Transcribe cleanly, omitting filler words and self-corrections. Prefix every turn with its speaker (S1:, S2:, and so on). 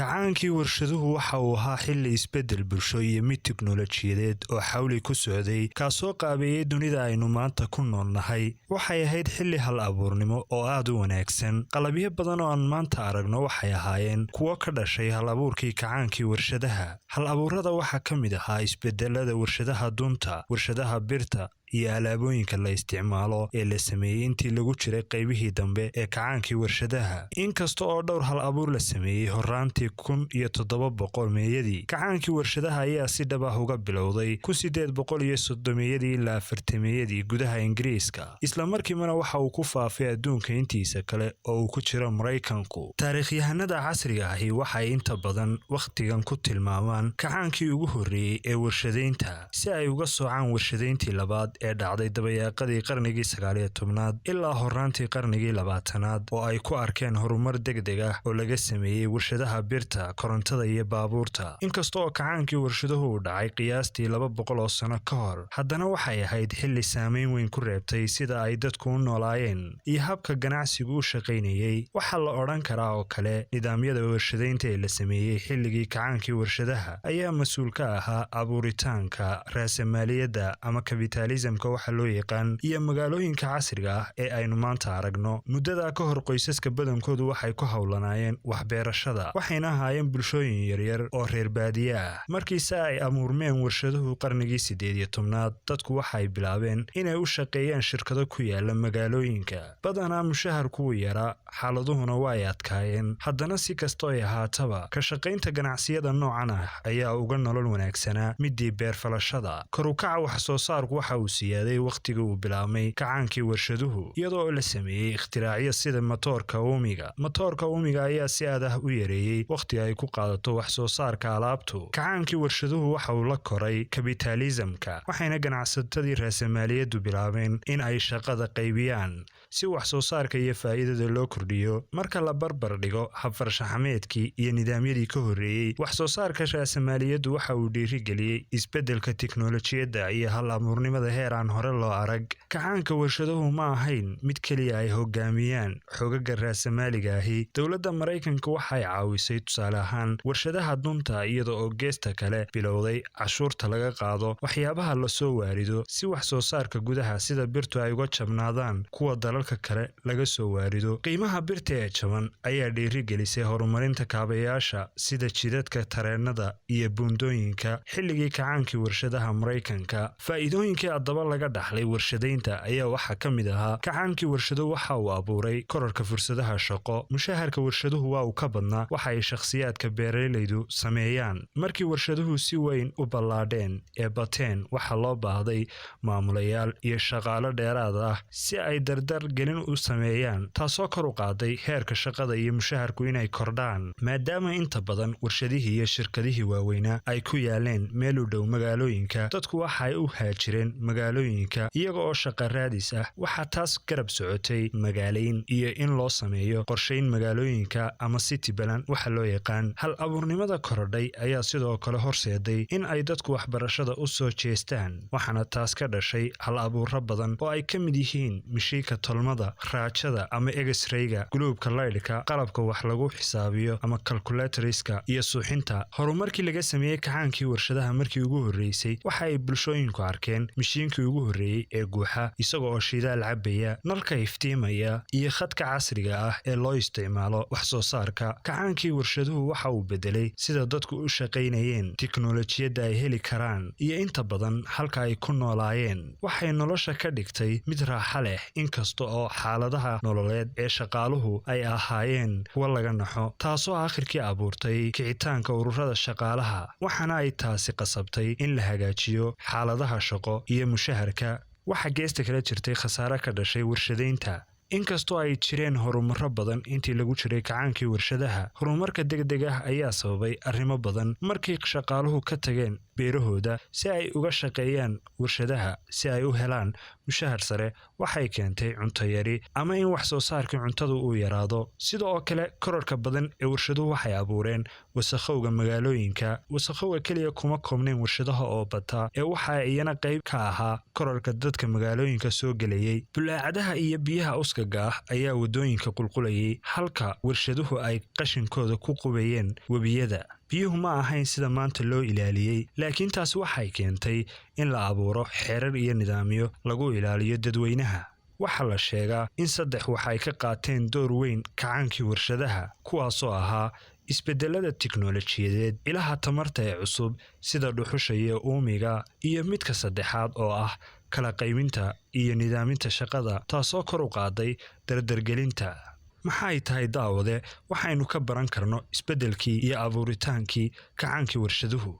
S1: Kacaankii warshaduhu waxa uu ahaa xilli isbeddel bulsho iyo mid tiknoolajiyadeed oo xawli ku socday, kaasoo qaabeeyey dunida aynu maanta ku noolnahay. Waxay ahayd xilli hal abuurnimo oo aad u wanaagsan. Qalabyo badan oo aan maanta aragno waxay ahaayeen kuwo ka dhashay hal abuurkii kacaankii warshadaha. Hal abuurada waxaa ka mid ahaa isbedelada warshadaha dunta, warshadaha birta iyo alaabooyinka la isticmaalo ee la sameeyey intii lagu jiray qaybihii dambe ee kacaankii warshadaha. Inkasta oo dhowr hal abuur la sameeyey horaantii 1700-meeyadii, kacaankii warshadaha ayaa si dhab ah uga bilowday 1830-meeyadii ilaa 40-meeyadii gudaha Ingiriiska, islamarkiibana waxa uu ku faafay adduunka intiisa kale oo uu ku jiro Maraykanku. Taariikhyahanada casriga ahi waxay inta badan wakhtigan ku tilmaamaan kacaankii ugu horreeyey ee warshadaynta, si ay uga soocaan warshadayntii labaad ee dhacday dabayaaqadii qarnigii 19aad ilaa horaantii qarnigii 20aad, oo ay ku arkeen horumar degdeg ah oo laga sameeyey warshadaha birta, korontada iyo baabuurta. Inkasta oo kacaankii warshaduhu uu dhacay qiyaastii 200 oo sano ka hor, haddana waxay ahayd xilli saameyn weyn ku reebtay sida ay dadku u noolaayeen iyo habka ganacsigu u shaqaynayey. Waxaa la odhan karaa oo kale, nidaamyada warshadaynta ee la sameeyey xilligii kacaankii warshadaha ayaa mas-uul ka ahaa abuuritaanka raasamaaliyadda ama kapitalismka waxa loo yaqaan iyo magaalooyinka casriga ah ee aynu maanta aragno. Muddadaa ka hor, qoysaska badankoodu waxay ku howlanaayeen waxbeerashada, waxayna ahaayeen bulshooyin yaryar oo reer baadiye ah. Markiise ay amuurmeen warshaduhu qarnigii 18aad, dadku waxay bilaabeen inay u shaqeeyaan shirkado ku yaala magaalooyinka. Badanaa mushaharku wuu yaraa, xaaladuhuna way adkaayeen. Haddana si kastoo ay ahaataba, ka shaqaynta ganacsiyada noocan ah ayaa uga nolol wanaagsanaa midii beerfalashada. Kor u kaca wax soo saarku waxa uu siyaaday wakhtigii uu bilaabmay kacaankii warshaduhu, iyadoo la sameeyey ikhtiraacyo sida matoorka uumiga. Matoorka uumiga ayaa si aad ah u yareeyey wakhtiga ay ku qaadato wax soo saarka alaabtu. Kacaankii warshaduhu waxa uu la koray kapitalismka, waxayna ganacsatadii raasamaaliyaddu bilaabeen in ay shaqada qaybiyaan si wax soo saarka iyo faa'iidada loo kordhiyo. Marka la barbar dhigo habfarshaxameedkii iyo nidaamyadii ka horreeyey, wax soo saarka raasamaaliyaddu waxa uu dhiirigeliyey isbeddelka tiknoolajiyadda iyo hal abuurnimada heer aan hore loo arag. Kacaanka warshaduhu ma ahayn mid keliya ay hogaamiyaan xoogagga raasamaaliga ahi. Dowladda Maraykanka waxay caawisay tusaale ahaan warshadaha dunta, iyada oo geesta kale bilowday cashuurta laga qaado waxyaabaha lasoo waarido, si wax soo saarka gudaha sida birtu ay uga jabnaadaan kuwa dalalka kale laga soo waarido. Qiimaha birta ee jaban ayaa dhiirigelisay horumarinta kaabayaasha sida jidadka, tareenada iyo buundooyinka xilligii kacaankii warshadaha Maraykanka. Faa'iidooyinkii haddaba laga dhaxlay warshadaynta ayaa waxaa ka mid ahaa: kacaankii warshaduhu waxa uu abuuray kororka fursadaha shaqo. Mushaharka warshaduhu waa uu ka badnaa waxa ay shakhsiyaadka beeralaydu sameeyaan. Markii warshaduhu si weyn u ballaadheen ee bateen, waxaa loo baahday maamulayaal iyo shaqaalo dheeraad ah si ay dardar gelin u sameeyaan, taasoo kor u qaaday heerka shaqada iyo mushaharku inay kordhaan. Maadaama inta badan warshadihii iyo shirkadihii waaweynaa ay ku yaaleen meel u dhow magaalooyinka, dadku waxay u haajireen magaalooyinka iyaga oo shaqa raadis ah. Waxaa taas garab socotay magaalayn iyo in loo sameeyo qorshayn magaalooyinka ama city plan waxa loo yaqaan. Hal abuurnimada korodhay ayaa sidoo kale horseeday in ay dadku waxbarashada u soo jeestaan, waxaana taas ka dhashay hal abuuro badan oo ay ka mid yihiin mishiinka tolmada, raajada ama X-rayga, guluubka laydhka, qalabka wax lagu xisaabiyo ama calculatorska iyo suuxinta. Horumarkii laga sameeyey kacaankii warshadaha, markii ugu horreysay waxa ay bulshooyinku arkeen mishiinkii ugu horreeyey ee guuxa isaga oo shidaal cabaya, nalka iftiimaya iyo khadka casriga ah ee loo isticmaalo wax soo saarka. Kacaankii warshaduhu waxa uu bedelay sida dadku u shaqaynayeen, tiknoolajiyadda ay heli karaan iyo inta badan halka ay ku noolaayeen. Waxay nolosha ka dhigtay mid raaxa leh, inkasta oo xaaladaha nololeed ee shaqaaluhu ay ahaayeen kuwa laga naxo, taasoo aakhirkii abuurtay kicitaanka ururada shaqaalaha, waxaana ay taasi qasabtay in la hagaajiyo xaaladaha shaqo iyo mushaharka. Waxaa geesta kala jirtay khasaare ka dhashay warshadaynta. Inkastoo ay jireen horumaro badan intii lagu jiray kacaankii warshadaha, horumarka degdeg ah ayaa sababay arrimo badan. Markii shaqaaluhu ka tageen beerahooda si ay uga shaqeeyaan warshadaha si ay u helaan mushahar sare, waxay keentay cunto yari ama in wax soo saarkii cuntadu uu yaraado. Sidoo kale, kororka badan ee warshaduhu waxay abuureen wasakhowga magaalooyinka. Wasakhowga keliya kuma koobnayn warshadaha oo bata, ee waxa iyana qayb ka ahaa kororka dadka magaalooyinka soo gelayay, bulaacadaha iyo biyaha uska uskaga ah ayaa waddooyinka qulqulayay, halka warshaduhu ay qashinkooda ku qubayeen webiyada. Biyuhu ma ahayn sida maanta loo ilaaliyey, laakiin taasi waxay keentay in la abuuro xeerar iyo nidaamyo lagu ilaaliyo dadweynaha. Waxaa la sheegaa in saddex wax ay ka qaateen door weyn kacaankii warshadaha, kuwaasoo ahaa isbedelada tiknolojiyadeed, ilaha tamarta ee cusub sida dhuxusha iyo uumiga, iyo midka saddexaad oo ah kala qaybinta iyo nidaaminta shaqada, taasoo kor u qaaday dardargelinta. Maxay tahay, daawade, waxaynu ka baran karno isbeddelkii iyo abuuritaankii kacaankii warshaduhu?